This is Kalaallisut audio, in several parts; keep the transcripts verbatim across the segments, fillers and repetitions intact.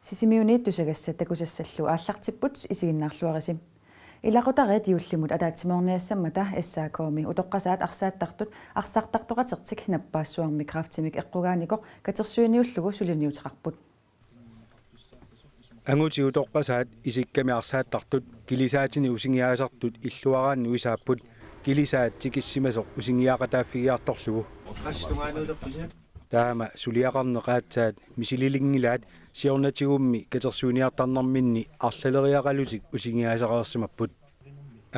Sisimiuniit tusagassat takusassallu aallartipput, isiginnaarluarisi. Ilaqutariit juullimut ataatsimoorniassammata S A K-mi utoqqasaat arsaattartut arsartartoqatertik nappaassuarmi kræftimik eqqugaanikoq katersuiniullugu suliniuteqarput. Angutit utoqqasaat isikkami arsaattartut kilisaatini usingiaasartut illuaraanni nuisaapput kilisaat tikissimasoq usingiaqataaffigiartorlugu. Taama suliaqarneq aatsaat misililinngilaat siornatigummi katersuiniartarnerminni arlaleriaqalutik usingiaasareersimapput.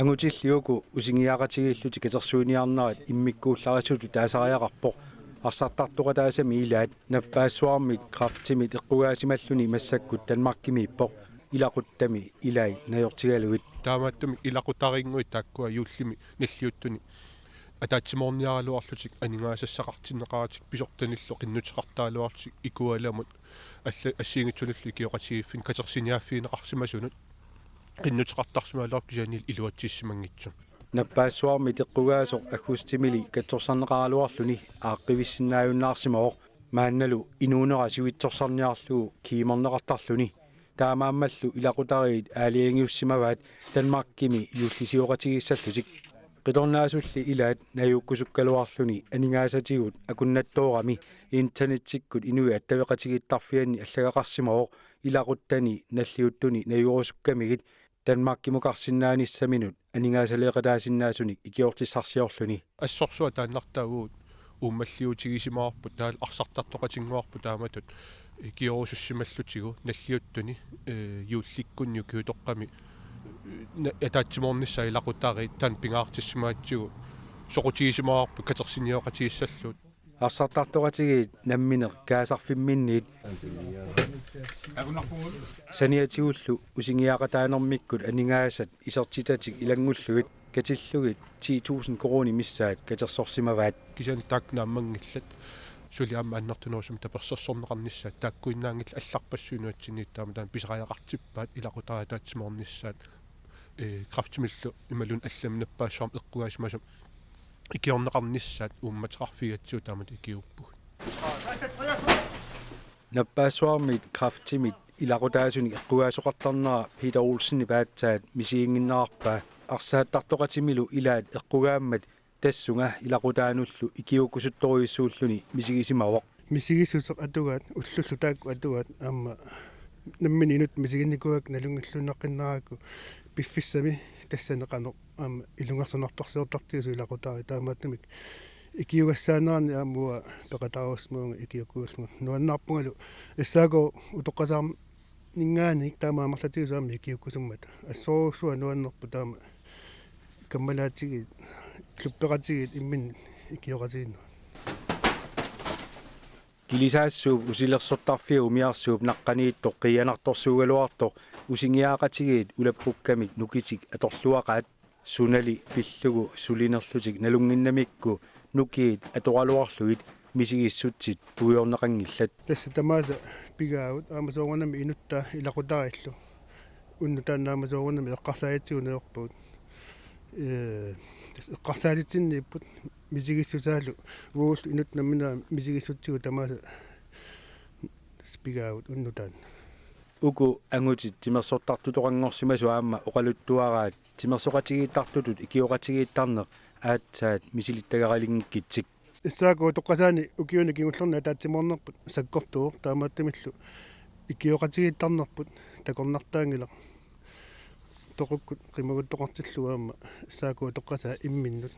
Angutilli uku usingiaqatigiillutik katersuiniarnerat immikkuullarisutut taasariaqarpoq. Arsartartoqataasami ilaat nappaassuarmit kræftimit eqqugaasimalluni massakkut Danmarkimiippoq, ilaquttami ilai najortigalugit. Taamaattumik ilaqutariinnguit taakkua juullimi nalliuttuni ataatsimoorniaraluarlutik aningaasassaqartinneqaratik pisortanillu qinnuteqartaraluarlutik ikualamut alla-, assigiinngitsunullu ikioqatigiiffinni katersiniaaffigineqarsimasunut qinnuteqartarsimagaluarpoq kisianni iluatsissimanngitsut. Nappaassuarmit eqqugaasoq aggustimili katsorsarneqaraluarluni aaqqivissinnaajunnaarsimavoq, maannalu inuunera sivitsorsarniarlugu kiimerneqartarluni. Taamaammallu ilaqutariit aalajangiussimavaat Danmarkimi juullisioqatigiissallutik. Qitornaasulli ilaat najuukkusukkaluarluni aningaasatigut akunnattoorami internettikkut inuit attaveqatigiittarfianni allagaqarsimavoq ilaquttani nalliuttuni najuusukkamigit Danmarkimukarsinnaanissaminut aningaasaleeqataasinnaasunik ikiortissarsiorluni. Assorsuaq taannartaavugut uummalliuutigisimavarput taavalu arsartartoqatinnguarput taamatut ikiorusussimallutigu nalliuttuni, ee, juullikkunni ukiutoqqami, ee, na-, ataatsimoornissaat ilaqutariit taanna pingaartissimagatsigu soqutigisimavarput katersinioqatigissallugu. Arsartartoqatigiit nammineq kaasarfimminniit saniatigullu usingiaqataanermikkut aningaasat isertitatik ilanngullugit katillugit ti tusind koruunit missaat katersorsimavaat. Kisianni taakku naammanngillat suli aamma annertunerusumik tapersersorneqarnissaat taakkuinnaanngillat allarpassuit nunatsinniittut aamma taanna pisariaqartippaat ilaqutariit ataatsimoornissaat, ee, kræftimillu imaluunniit allamik nappaassuarmik eqqugaasimasumik ikiorneqarnissaat uummateqarfigigatsigu taamatut ikiuuppugut. Nappaassuarmit kræftimit ilaqutaasunik eqqugaasoqartarnera Peter Olsenip aatsaat misiginnginnerarpaa. Arsaattartoqatimilu ilaat eqqugaammat tassunga ilaqutaanullu ikiuukkusuttorujussuulluni misigisimavoq. Misigissuseq atugaat, ullullu taakku atugaat aamma nammineq inuttut misiginnikuuakka nalunngilluinnaqqinnarakku piffissami tassani qanoq aamma ilungersunartorsiortartigisoq ilaqutariit, taamaattumik ikiugassaanerani aamma uanga peqataarussimavunga ikiuukkusullunga. Nuannaarpungalu S A K utoqqasaarninngaanniit taama amerlatigisut aamma ikiuukkusummata. Assorujussuaq nuannerpoq taama kammalaatigiit, klubbeqatigiit imminnut ikioqatigiinnerat. Kilisaassuup usilersortarfia umiarsuup naqqaniittoq qiianartorsuugaluartoq usingiaqatigiit ulappukkamik nukitik atorluaqaat, sunali pillugu sulinerlutik nalunnginnamikku nukiit atoraluarlugit misigissutsit puigorneqanngillat. Tassa tamaasa pigaagut aamma soorunami inuttaa ilaqutariillu. Unnuk taanna aamma soorunami eqqarsaatitsigut ajorpagut. Ee, tassa eqqarsaatitsinniipput misigissusaalu uagullu inuttut nammineq misigissutsigut tamaasa pigaagut unnuk taanna. Uku angutit timersortartutoqanngorsimasut aamma oqaluttuaraat timersoqatigiittartutut ikioqatigiittarneq aatsaat misilittagaralinngikkutsigu. S A K utoqqasaani ukiuni kingullerni ataatsimoornerput sakkortuvoq, taamaattumillu ikioqatigiittarnerput takornartaanngilaq. Toqukkut qimaguttoqartillugu aamma S A K utoqqasaat imminnut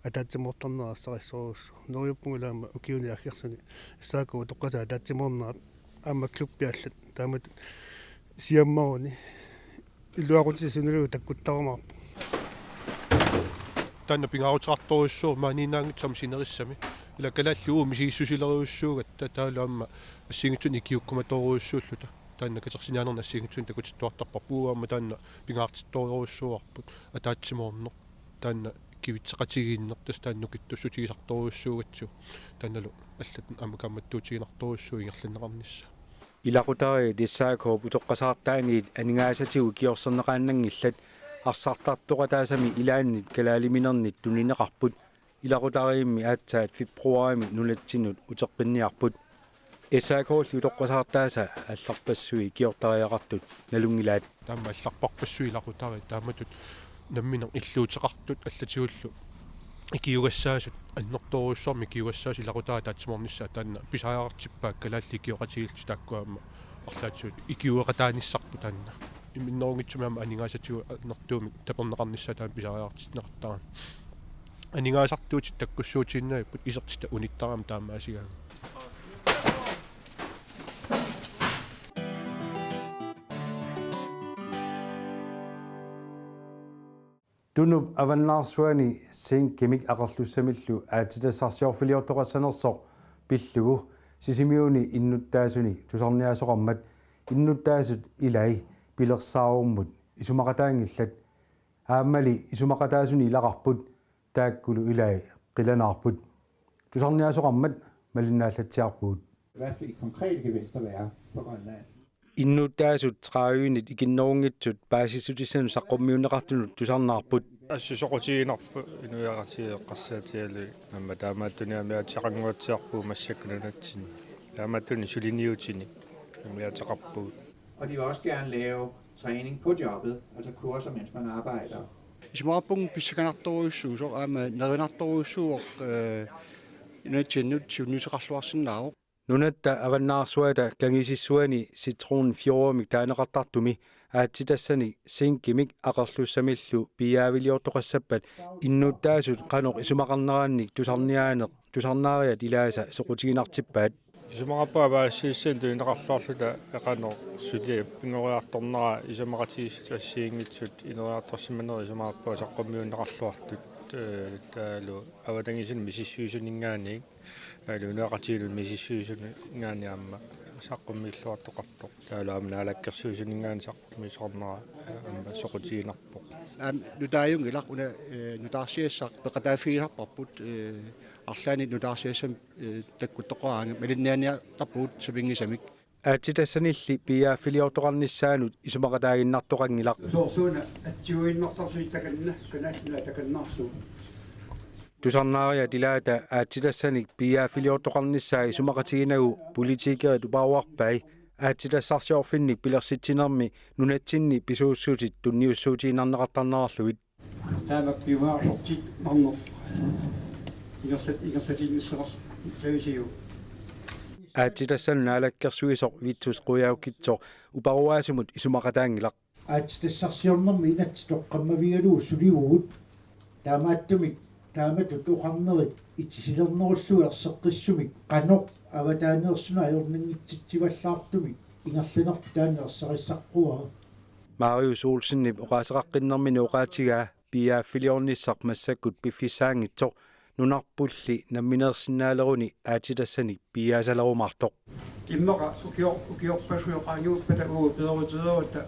ataatsimoortarnera ersarissorujussuuvoq. Neriuppungalu aamma ukiuni aggersuni S A K utoqqasaat ataatsimoornerat aamma klubbi allat taamatut siammaruni iluaqutissat sunaluunniit takkuttarumaarput. Taanna pingaaruteqartorujussuuvoq maaniinnaanngitsoq aamma sinerissami. Ila kalaallit uagut misigissusilerujussuugatta taavalu aamma assigiinngitsunik ikiuukkumatoorujussuulluta. Taanna katersiniaanerni assigiinngitsunik takutittuartarparput. Uagut aamma taanna pingaartittorujussuuarput. Ataatsimoorneq. Taanna kivitseqatigiinneq tassa taanna nukittussutigisartorujussuugatta suu. Taannalu allat aamma kaammattuutiginartorujussuuvoq ingerlanneqarnissaa. Ilaqutariit S A K-p utoqqasaartaaniit aningaasatigut ikiorserneqaannanngillat arsartartoqataasami ilaannit kalaaliminernik tunineqarput. Ilaqutariimmi aatsaat februarimi nunatsinnut uteqqinniarput. S A K-lli utoqqasaartaasa allarpassuit ikiortariaqartut nalunngilaat. Taama allarpassuit ilaqutariit taamatut nammineq illuuteqartut allatigullu ikiugassaasut annertoorujussuarmik ikiugassaasut ilaqutariit taatsimoornissaat taanna pisariaqartippaat kalaallit ikioqatigiillutik taakkua aamma arlaatigut ikiueqataanissarput taanna. Iminnerunngitsumik aamma aningaasatigut annertuumik taperneqarnissaat taanna pisariaqartinneqartarami. Aningaasartuutit takkussuutiinnavipput isertitat unittarami taamaasigaanni. Tunup avannaarsuani zinkimik aqerlussamillu aatsitassarsiorfiliortoqassanersoq pillugu Sisimiuni innuttaasunik tusarniaasoqarmat innuttaasut ilai pilersaarumut isumaqataanngillat. Aammali isumaqataasunik ilaqarput taakkulu ilai qilanaarput. Tusarniaasoqarmat malinnaallatsiarpugut. Hvad skal de konkrete gevinster være for Grønland? Innuttaasut tredivenit ikinnerunngitsut paasissutissanut saqqummiunneqartunut tusarnaarput. Assut soqutiginarpoq inuiaqatigiit eqqarsaatigalugit aamma taamaattunik amiaateqannguatsiarpugut massakkut nunatsinni. Taamaattunik suliniutinik amiaateqarpugut. Og de vil også gerne lave træning på jobbet, altså kurser, mens man arbejder. Isumaqarpunga pissanganartorujussuusoq aamma nerinartorujussuuvoq, eh, nunatsinnut siunniuteqarluarsinnaavoq. Nunatta avannaarsuata kangisissuani Citron Fjordimik taaneqartartumi aatsitassanik zinkimik aqerlussamillu piiaafiliortoqassappat innuttaasut qanoq isumaqarnerannik tusarniaaneq tusarnaariat ilaasa soqutiginartippaat. Isumaqarpunga paasissutissanik tunineqarluarluta qanoq suliap pingoriartornera isumaqatigiissut assigiinngitsut ineriartorsimanerat isumaqarpunga saqqummiunneqarluartut, eh, taavalu avatangiisinut misissuisuninngaanniit, taavalu inuiaqatigiinnut misissuisuninngaanniit aamma saqqummiilluartoqartoq. Taavalu aamma naalakkersuisuninngaanniit saqqummiisoqarnera aamma soqutiginarpoq. Aamma nutaajunngilaq una, eh, nutaarsiassaq peqataaffigisarparput, eh, arlaannik nutaarsiassamik, eh, takkuttoqaraangat malinniarniartarpugut sapinngisamik. Aatsitassanilli piiaafiliortoqarnissaanut isumaqataaginnartoqanngilaq. Soorsuuna atsiuinnartarsuit takanna, kanaallinut takannaarsuup. Tusarnaariat ilaata aatsitassanik piiaafiliortoqarnissaa isumaqatiginagu politikerit uparuarpai aatsitassarsiorfinnik pilersitsinermi nunatsinni pisuussutit tunniussuutiinnarneqartarnerarlugit. Taama piumaarsortit marneq. Ingersat-, ingersatiinnissavarsi tavisiu. Aatsitassanut naalakkersuisoq Vittus Qujaukitsoq uparuaasumut isumaqataanngilaq. Aatsitassarsiornermi inatsit toqqammavigalugu sulivugut. Taamaattumik taamatut oqarnerit itisilernerullugu erseqqissumik qanoq avataaneersunut ajornanngitsitsivallaartumik ingerlanerput taanna erserissaqquara. Marius Olsenip oqaaseqaqqinnermini oqaatigaa piiaafiliornissaq massakkut piffissaanngitsoq nunarpulli nammineersinnaaleruni aatsitassanik piiaasalerumaartoq. Immaqa ukior-, ukiorpassuit qaangiuppata uagut peerutereerutta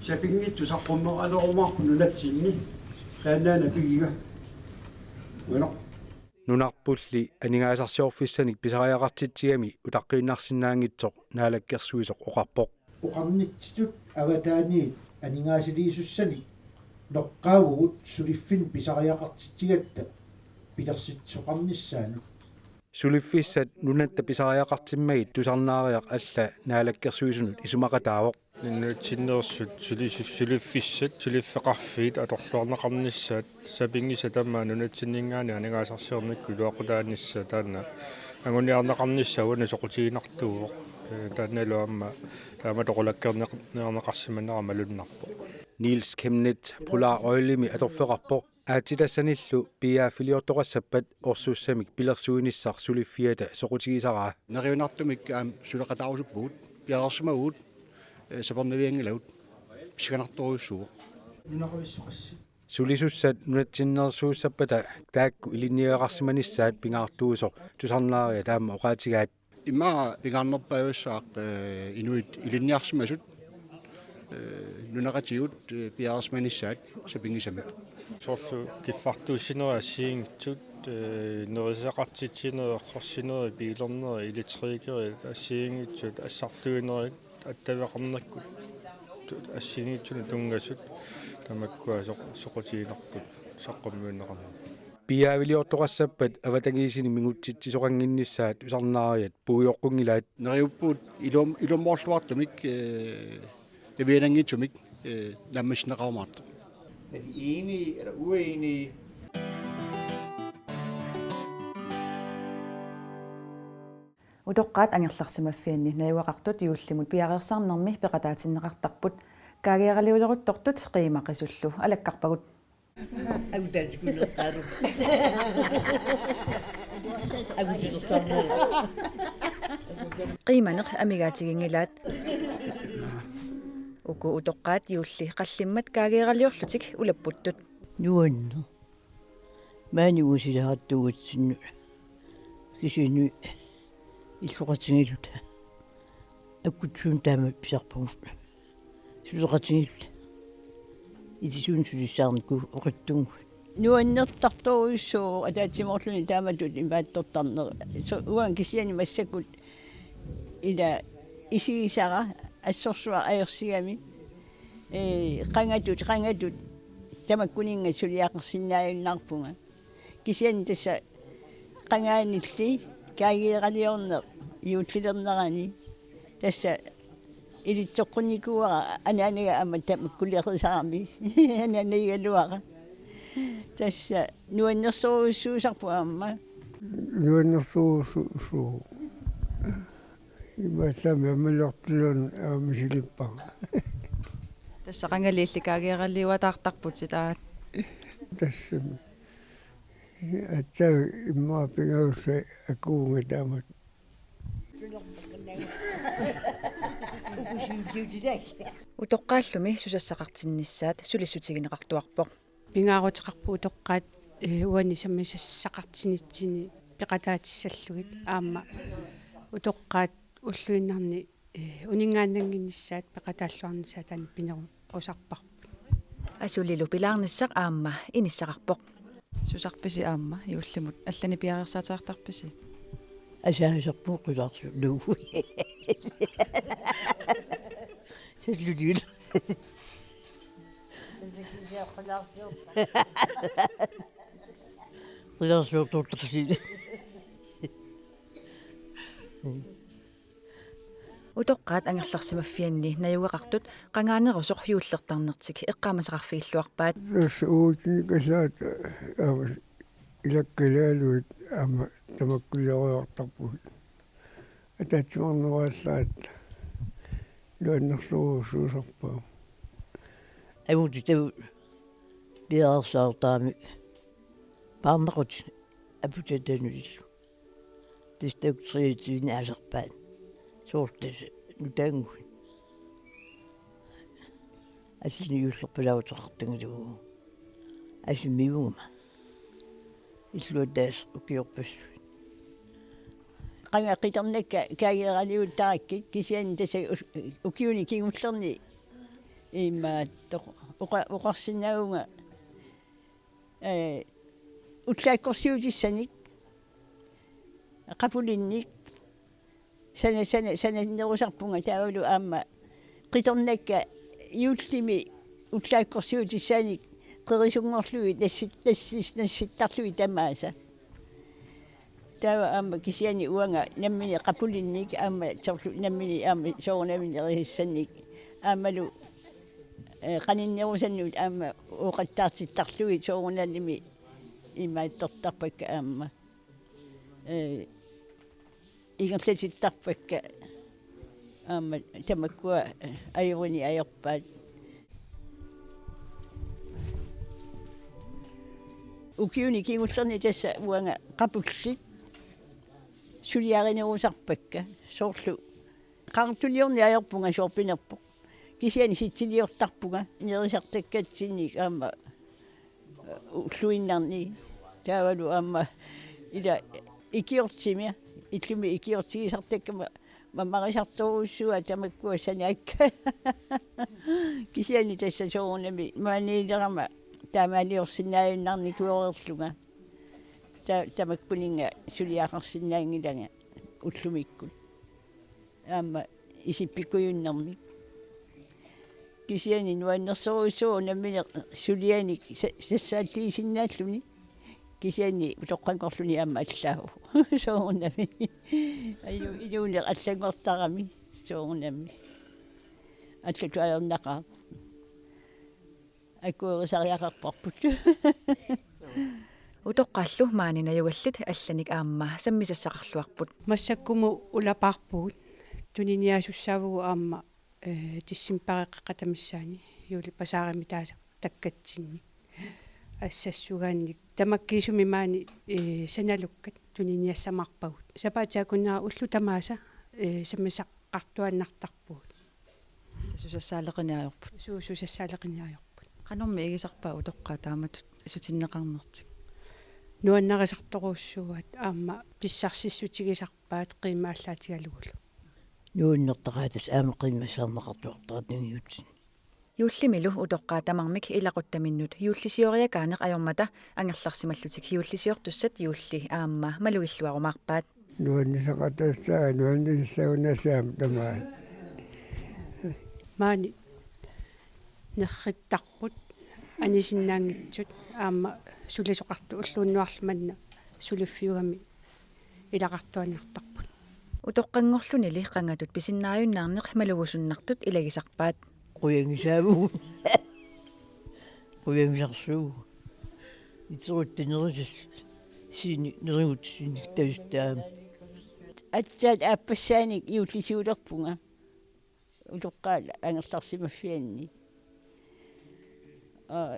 sapinngitsut saqqummeralerumaarput nunatsinni. Taannaana pigiga. Uno. Nunarpulli aningaasarsiorfissanik pisariaqartitsigami utaqqiinnarsinnaanngitsoq naalakkersuisoq oqarpoq. Oqarnitsitut avataaniit aningaasaliisussanik noqqaavugut suliffinnik pisariaqartitsigatta pilersitsisoqarnissaanut. Suliffissat nunatta pisariaqartimmagit tusarnaariaq alla naalakkersuisunut isumaqataavoq. Nunatsinneersut sulisu-, suliffissat, suliffeqarfiit atorluarneqarnissaat, sapinngisat tamaat nunatsinninngaanniit aningaasarsiornikkut iluaqutaanissaat taanna anguniarneqarnissaa uani soqutiginartuuvoq. Eh, taannalu aamma taamatut qulakkeerneq-, -neqarsimanera malunnarpoq. Niels Chemnitz Polar Oilimi atorfeqarpoq. Aatsitassanillu piiaafiliortoqassappat orsussamik pilersuinissaq suliffiata soqutigisaraa. Neriunartumik aamma suleqataarusuppugut, piareersimavugut, eh, sapernavianngilagut, pissanganartorujussuuvoq. Nunaqavissuqassi. Sulisussat nunatsinneersuussappata taakku ilinniagaqarsimanissaat pingaartuusoq tusarnaariat aamma oqaatigaat. Immaqa pingaarnerpaajussaaq, eh, inuit ilinniarsimasut, eh, nunaqqatigut, eh, piareersimanissaat sapinngisamik. Soorlu kiffartuussinerit assigiinngitsut, eh, nerisaqartitsinerit, errorsinerit, biilernerit, elektrikerit assigiinngitsut, assartuinerit, attaveqarnikkut assigiinngitsunut tunngasut, tamakkua soq-, soqutiginarput saqqummiunneqarneq. piiaaviliortoqassappat avatangiisini mingutsitsisoqannginnissaat tusarnaariat puioqqunngillat. Neriuppugut ilum-, ilummoorluartumik, ee, taviananngitsumik, ee, naammassineqarumaartoq. Er de enige eller uenige? Utoqqaat angerlarsimaffianni najugaqartut juullimut piareersarnermi peqataatinneqartarput. Kaageeraliuleruttortut qiimaqisullu alakkarpagut. Qiimaneq amigaatiginngilaat. Uku utoqqaat juulli qallimmat kaageeraliorlutik ulapputtut. Nuanneq. Maani usilaartuutsinnut. Kisianni illoqatigiilluta. Akutsuun taama pisarpagut. Suleqatigiilluta. Itisuun sulissaarnikkut oqitsunnguit. Nuannertartorujussuuvoq ataatsimoorluni taamatut imaattortarneq. Su-, uanga kisianni massakkut ila isigisara assorsuaq ajorsigami. Ee, qangatut, qangatut. Tamakkuninnga suliaqarsinnaajunnaarpunga. Kisianni tassa qangaanilli kaageeraliorneq juullilernerani. Tassa ilitsoqqunnikuuara anaanaga aamma tamakkulerisarami. Anaanagigaluara. Tassa nuannersorujussuusarpoq aamma. Nuannersorujussuuvoq. Imaallaammi aamma ilortulun aamma misilippara. Tassa qangali illit kaageeraliuataartarputit aat. Tassami. Aatsaat immaqa pingajussat akuunga taamak. Utoqqaallumi susassaqartinnissaat sulissutigineqartuarpoq. Pingaaruteqarpoq utoqqaat, ee, uani sammisassaqartinitsinni peqataatissallugit aamma utoqqaat ulluinnarni, ee, uninngaannannginnissaat peqataalluarnissaat taanna pineruusarparput. Asulilu pilaarnissaq aamma inissaqarpoq. Susarpisi aamma juullimut allanik piareersaateqartarpisi? Asaasarpugut qilaarsuullugu. Salluliul. Qilaarsuartuuttarsi. Utoqqaat angerlarsimaffianni najugaqartut qangaanerusoq juullertarnertik eqqaamasaqarfigilluarpaat. Tassa uatsinnut allaat aamma ilakkalaaluit aamma tamakkuliortarpugut. Ataatsimeerneruallaat nuannersorujussuusarpaa. Angutitavut piareersaartaramik paarnaqut aputatanullu. Tassa taakku treogtyvenik aasarpaat. Soorlu tassa nutaannguit. Allani juullerpalauteqartanngilagut. Asimiuguma. Illuattaasut ukiorpassuit. Qanga qitornakka kaageeraliuttarakkit kisianni tassa u-, ukiuni kingullerni imaattoq oqa-, oqarsinnaavunga, ee, ullaakkorsiutissanik qapulinnik sana-, sana-, sanannerusarpunga taavalu aamma qitornakka juullimi ullaakkorsiutissaanik qerisunngorlugit nassit-, nassit-, nassittarlugit tamaasa. Taava aamma kisianni uanga nammineq qapulinnik aamma soorlu nammineq aamma soorunami nerisassannik aammalu, ee, qaninnerusannut aamma ooqattaartittarlugit soorunalimi imaattortarpakka aamma. Ee, ingerlatittarpakka aamma tamakkua, ee, ajorineq ajorpaat. Ukiuni kingullerni tassa uanga qapullit suliarinerusarpakka soorlu. Qaqortuniorneq ajorpunga soorpinerpoq. Kisianni sitsiliortarpunga nerisartakkatsinnik aamma ulluinnarni. Taavalu aamma ila ikiortima, illumi ikiortigisartakkama mamarisartorujussuuaat tamakkua sanaakka. Kisianni tassa soorunami maaniilerama taamaaliorsinnaajunnaarnikuuereerlunga. Ta-, tamakkuninnga suliaqarsinnaanngilanga ullumikkut. Aamma isippikkujunnermik. Kisianni nuannersorujussuuvoq nammineq sulianik sa-, sassaatigisinnaalluni. Kisianni utoqqanngorluni aamma allaavoq. Soorunami. Aju iluuneq allanngortarami. Soorunami. Allatut ajornaqaaq. Akuerisariaqarparput. Utoqqaallu maani najugallit allanik aamma sammisassaqarluarput. Massakkumut ulapaarpugut. Tuniniaasussaavugut aamma, eh, decembarip qeqqata missaani juulip basaarimi taasaq takkatsinni. Assassugaannik. Tamakkiisumik maani, eh, sanalukkat tuniniassamaarpagut. Sapaatip akunnera ullut tamaasa, eh, sammisaqartuaannartarpugut. Susassaaleqiniarput. Suu, susassaaleqiniarput. Qanormi igisarpaat utoqqaat taamatut issutinneqarnertik? Nuannarisartorujussuuaat aamma pissarsissutigisarpaat qiimmaallaatigalugulu. Nuannertaqaat tassa aamma qiimmassarneqartuartartut tungiutsin. Juullimilu utoqqaat tamarmik ilaquttaminnut juullisioriakaaneq ajormata angerlarsimallutik juullisiortussat juulli aamma malugilluarumaarpaat. Nuannisaqataassaaq, nuannissagunassaaq tamaat. Maani nerrittarput anisinnaanngitsut aamma sulisoqartut ulluunnuarlu manna suliffiugami ilaqartuaannartarput. Utoqqanngorlunili qangatut pisinnaajunnaarneq malugusunnartut ilagisarpaat. Qujangisaavugut. Qujangisarsuugut. Iterutta nerisassat siini nerigut siini tasuttaami. Aatsaat aappassaanik juullisiulerpunga. Utoqqaat angerlarsimaffianni. Aa,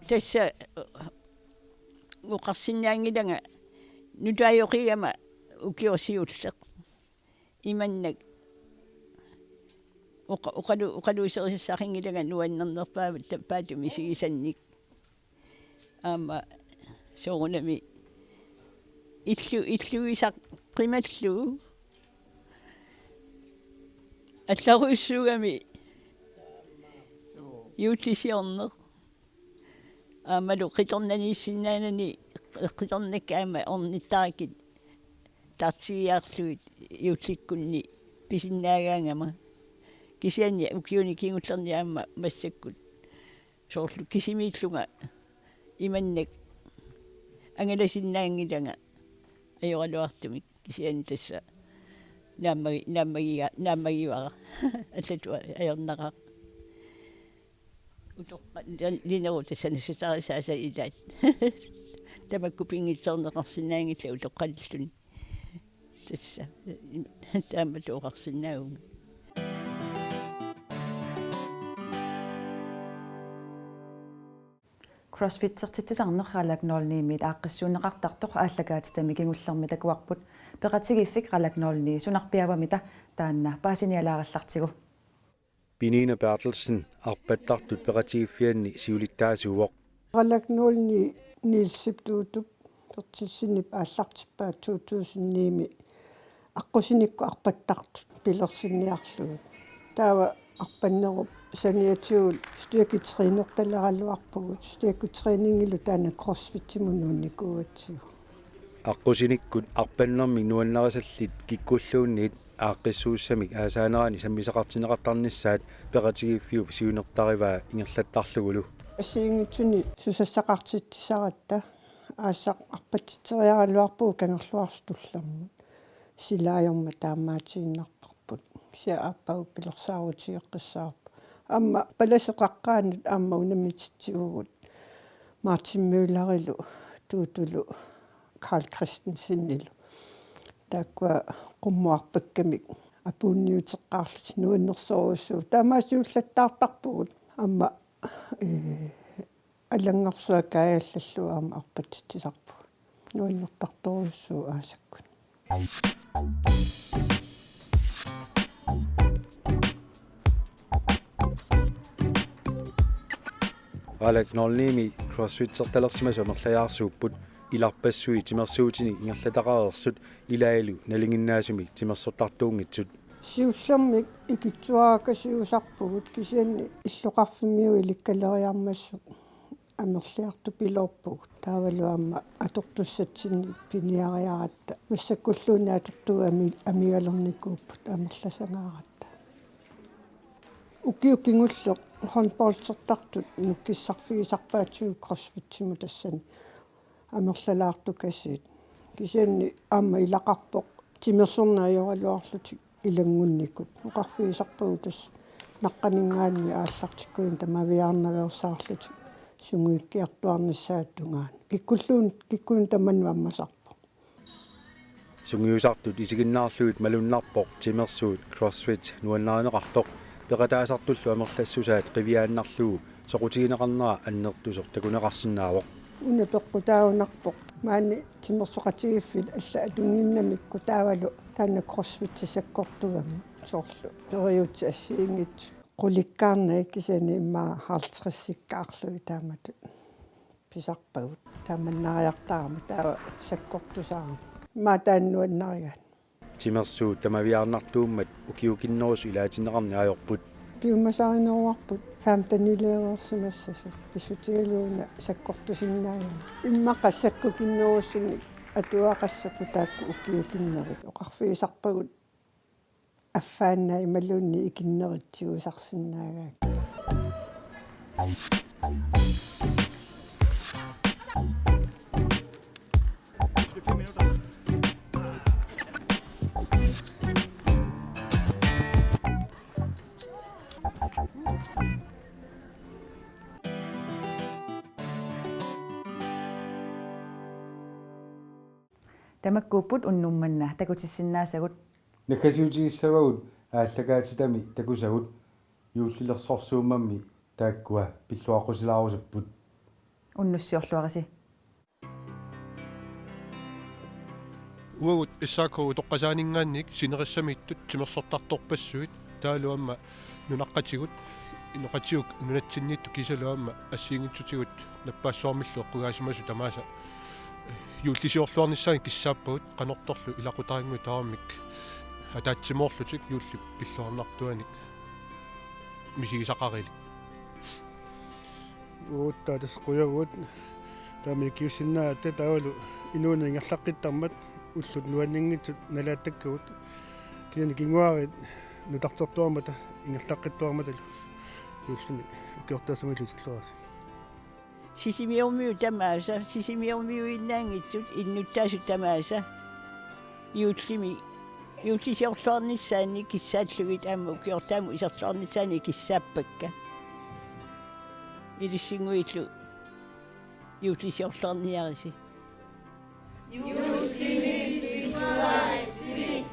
tassa oqarsinnaanngilanga nutaajoqigama ukioq siulleq. Imannak oqa-, oqalu-, oqaluuserisassaqanngilanga nuannernerpaavut tappaatumik isigisannik. Aamma soorunami illu-, illuisaq qimallugu allarujussuugami juullisiorneq. Aammalu qitornaniissinnaanani qitornakka aamma ornittarakkit taartigiarlugit juullikkunni pisinnaagaangama. Kisianni ukiuni kingullerni aamma massakkut soorlu kisimiillunga imannak angalasinnaanngilanga ajoraluartumik kisianni tassa naammagi-, naammagiga-, naammagivara allatut ajornaqaaq. Utoqqa-, lin-, lineru tassa nassatarisaasaa ilaat. Tamakku pinngitsoorneqarsinnaanngillat utoqqalilluni. Tassa taamatut oqarsinnaaguma. Crossfittertitsisarneq Qalak nul ni-miit aaqqissuunneqartartoq aallakaatitami kingullermi takuarput. Peqatigiiffik Qalak nul ni sunarpiaavamita taanna paasinialaarallartigu. Piniina Berthelsen arpattartut peqatigiiffianni siulittaasuuvoq. Qalak nul ni Nielsip Tuutup Berthelsenip aallartippaat to tusind ni-mi aqqusinikkut arpattartut pilersinniarlugit. Taava arpannerup saniatigut styrketrænertaleraluarpugut. Styrketræningilu taanna crossfitimut nuunnikuugatsigu. Aqqusinikkut arpannermik nuannarisallit kikkulluunniit aaqqissuussamik aasaanerani sammisaqartinneqartarnissaat peqatigiiffiup siunertarivaa ingerlattarlugulu. Assigiinngitsuni susassaqartitsisaratta aasaq arpatitseriaraluarpugut Kangerluarsuk Tullermut. Sila ajormat taamaatiinnarparput. Kisianni aappaagu pilersaarutigeqqissaarpoq. Aamma palaseqaqqaanut aamma unammititsivugut Martin Møllerilu Tuutulu Carl Christensenilu. Taakkua qummut arpakkamik apuunniuteqqaarlutik nuannersorujussuuvoq. Taamaasiullattaartarpugut aamma, ee, Allanngorsuaq kaajallallugu aamma arpatitsisarpugut. Nuannertartorujussuuvoq aasakkut. Qalak nul ni-mi crossfittertalersimasut amerlajaarsuupput, ilarpassui timersuutinik ingerlataqareersut ilaallu nalinginnaasumik timersortartuunngitsut. Siullermik ikittuarakasiusarpugut kisianni illoqarfimmiut ilikkaleriarmassuk amerliartupiloorpugut. Taavalu aamma atortussatsinnik piniariaratta massakkulluunniit atortugut ami-, amigalernikuupput amerlasangaaratta. Ukioq kingulleq håndboldertartut nukkissarfigisarpaatigut crossfitsimut tassani amerlalaartukasiit. Kisianni aamma ilaqarpoq timersorneq ajoraluarlutik ilanngunnikut. Oqarfigisarpagut tassa naqqaninngaanniit aallartikkunik tamaviaarnaveersaarlutik sungiukkiartuarnissaata tungaanut. Kikkulluun-, kikkunnut tamanut ammasarpoq. Sungiusartut isiginnaarlugit malunnarpoq timersuut crossfit nuannarineqartoq, peqataasartullu amerlassusaat qiviaannarlugu soqutigineqarnera annertusoq takuneqarsinnaavoq. Una peqqutaagunarpoq maani timersoqatigiiffik allat atunnginnamikku taavalu taanna crossfit sakkortugami soorlu periutsit assigiinngitsut qulikkaarnagit kisianni immaqa halvtredsikkaarlugit taamatut pisarpagut. Taamannariartarami taava sakkortusarami. Immaqa taanna nuannarigaat. Timersuut tamaviaarnartuummat ukiukinnerusut ilaatinneqarneq ajorput. Piumasarineruarput femtenileereersimassasut pissutigalugu una sakkortusinnaagami. Immaqa sakkukinnerusunik atuaqassakku taakku ukiukinnerit oqarfigisarpagut affaannaa imaluunniit ikinnerit tigusarsinnaagaakkit. Tamakkuupput unnuk manna takutissinnaasagut. Naggasiutigissavagut aallakaatitami takusagut, juullilersorsuummammi taakkua pilluaqqusilaarusupput. Unnussiorluarisi. Uagut S A K utoqqasaaninngaanniit sinerissamiittut timersortartorpassuit taavalu aamma nunaqqatigut, inoqatigut nunatsinniittut kiisalu aamma assigiinngitsutigut nappaassuarmillu eqqugaasimasut tamaasa juullisiorluarnissaannik kissaappagut qanortorlu ilaqutariinnguit tamarmik ataatsimoorlutik juullip pilluarnartuanik misigisaqarilik. Uagut tassa qujavugut taama ikiuussinnaagatta taavalu inuuneq ingerlaqqittarmat ullut nuanninngitsut nalaattakkagut. Kisianni kinguaariit nutartertuarmata ingerlaqqittuarmatalu juullimi ukiortaassamillu isilluarisi. Sisimiormiut tamaasa, Sisimiormiuinnaanngitsut innuttaasut tamaasa juullimi, juullisiorluarnissaannik kissaallugit aamma ukiortaamut iserluarnissaannik kissaappakka. Ilissinnguillu juullisiorluarniarisi. Juullimi pilluaritsi.